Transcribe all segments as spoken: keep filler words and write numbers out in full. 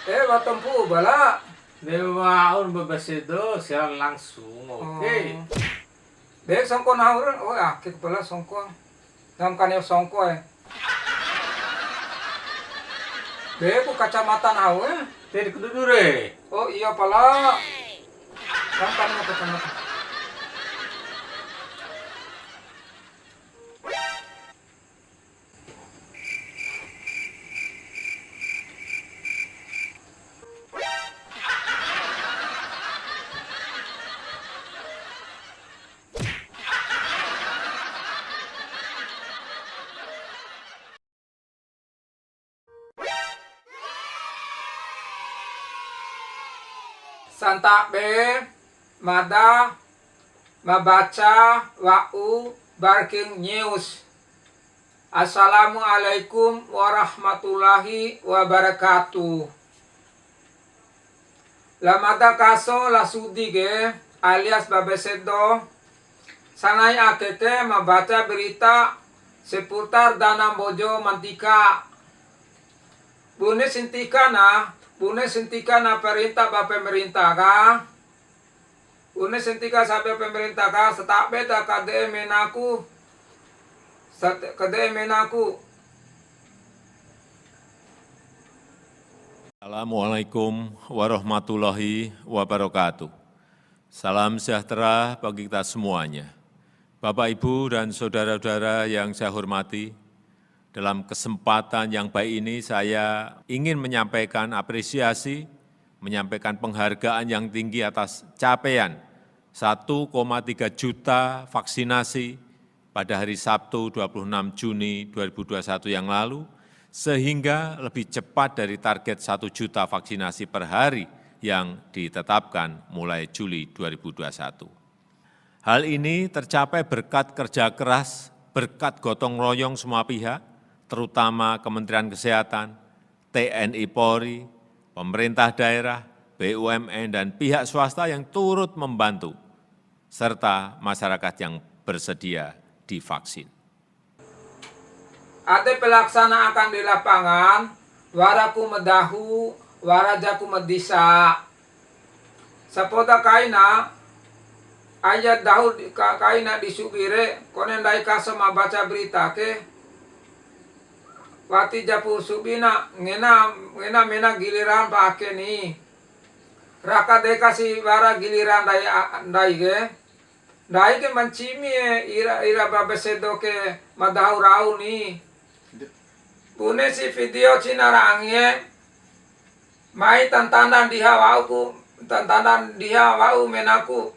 Eh, watompu bala. De wa'ur ba bese do, siaran langsung. Oke. Oh. Be songko nahu re, oh, ake kepala songko. Nam kaneo songko, eh. Be ku kacamata nahu, eh. Tadi kedudu re. Oh, iya pala. Nam kaneo kacamata. Santabe mada ma baca wa'u breaking news. Assalamualaikum warahmatullahi wabarakatuh. La mada kaso la Sudi ke, alias Babe Sedo, sanai ake ke ma baca berita seputar dana Mbojo mantika. Bune santika na, bune santika na perintah ba pemerintah ka. Bune santika sabe pemerintah ka, satabe ta kade'e menaku. Sat-, kade'e menaku. Assalamualaikum warahmatullahi wabarakatuh. Salam sejahtera bagi kita semuanya. Bapak, Ibu, dan saudara-saudara yang saya hormati, dalam kesempatan yang baik ini, saya ingin menyampaikan apresiasi, menyampaikan penghargaan yang tinggi atas capaian satu koma tiga juta vaksinasi pada hari Sabtu, dua puluh enam Juni dua ribu dua puluh satu yang lalu, sehingga lebih cepat dari target satu juta vaksinasi per hari yang ditetapkan mulai Juli dua ribu dua puluh satu. Hal ini tercapai berkat kerja keras, berkat gotong royong semua pihak, terutama Kementerian Kesehatan, T N I Polri, pemerintah daerah, B U M N, dan pihak swasta yang turut membantu, serta masyarakat yang bersedia divaksin. Ade pelaksana akan di lapangan, wara ku ma dahu, wara ja ku ma disa. Sapoda kaina, aja dahu di-, ka-, kaina di Subi re, kone ndai kaso ma baca berita ke, wati japu Subi na, ngena, ngena mena giliran pa ake ni. Raka deka si wara giliran ndai a-, ndai ke. Ndai ke ma ncimi e, ira, ira Babe Sedo ke ma dahu rau ni. Bune si video cina ra angi e, mai tantanda ndiha wa'u ku, tantanda ndiha wa'u menaku.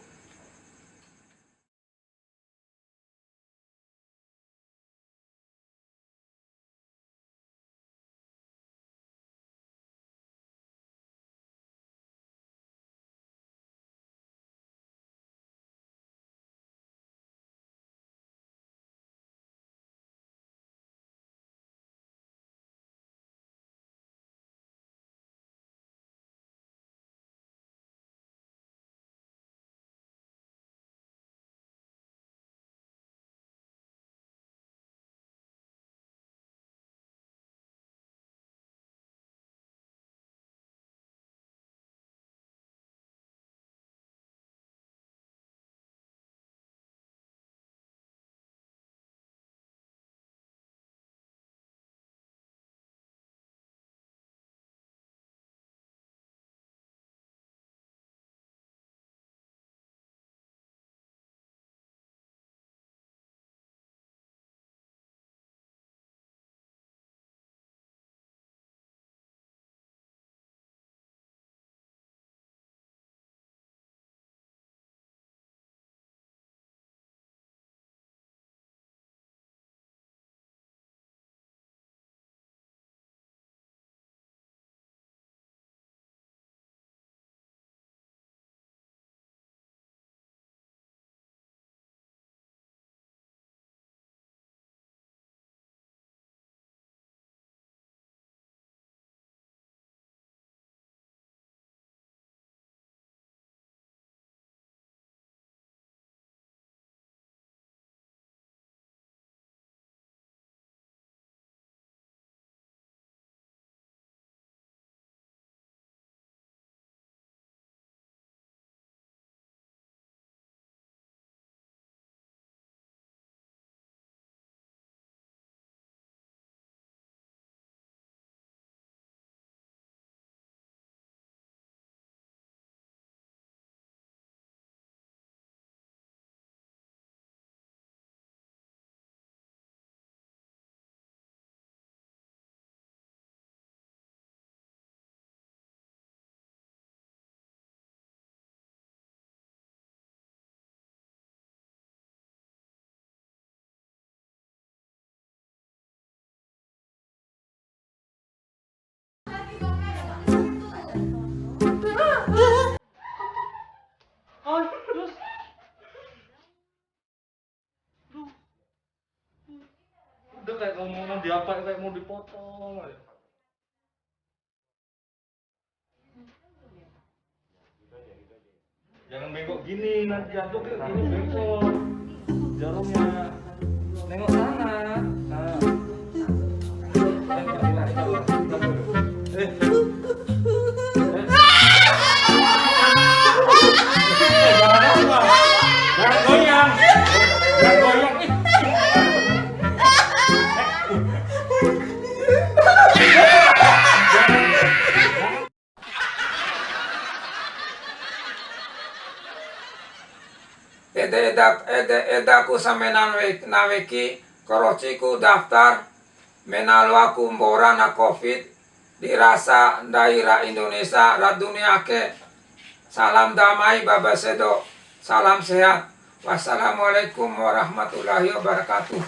Apa kayak mau dipotong? Jangan bengkok gini, nanti jatuh ke gini bengkok. Jarumnya. Nengok sana. Nah. Eh. Eh. Jangan goyang. Jangan goyang. Ede eda, ede edaku samena we-, na weki, karociku daftar, mena loaku mbora na covid, di rasa ndai ra Indonesia, ra dunia ake. Salam damai, baba sedo. Salam sehat. Wassalamualaikum warahmatullahi wabarakatuh.